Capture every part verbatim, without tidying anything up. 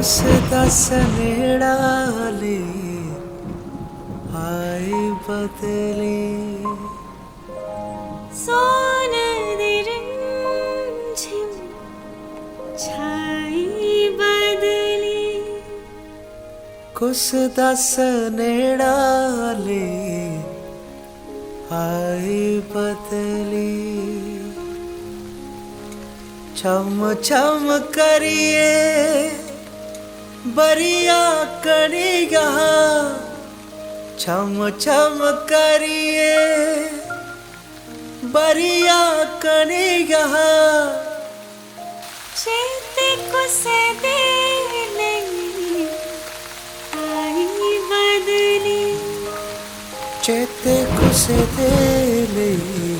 दस दस नेड़ा ले आए बदली। सोन दी रिमझिम छाई बदली। कुस दस नेड़ा ले आए बदली। छम छम करिए बरिया कणिया, छम छम करिए बरिया कणिया। चेते कुसै दे लेई आई बदली। चेते कुसै दे लेई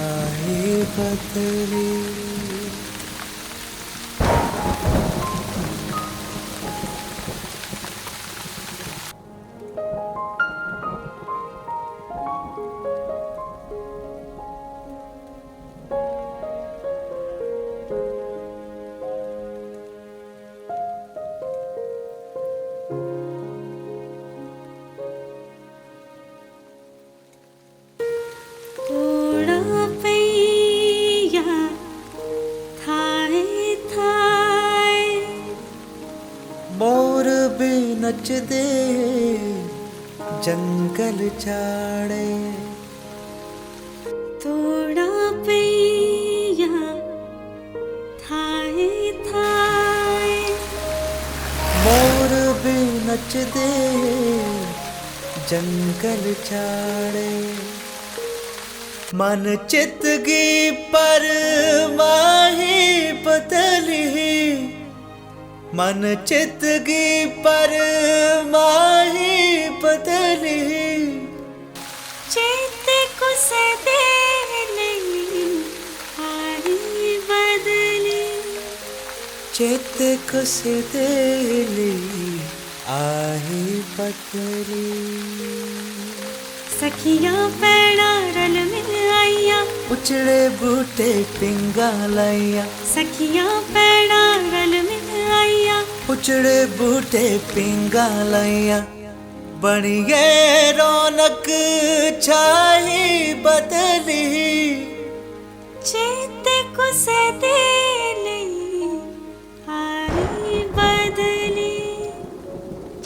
आई बदली। तोड़ा पेइया थाए थाए। मोर भी नचदे जंगल चाड़े। तोड़ा पेइया थाए थाए। मोर भी नचदे जंगल चाड़े। मन चित गी पर माही बदली। मन चित गी पर माही बदली। चेते कुसै दे लेई आई बदली। चेते कुसै दे लेई आई बदली। सखियां भैनां रल मिल आइयां। उचड़े बूटे पिंगां लाइयां। सखियां भैनां रल मिल आइयां। उचड़े बूटे पिंगां लाइयां। बनिए रौनक छाई बदली। चेते कुसै दे लेई आई बदली।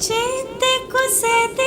चेते कुसै दे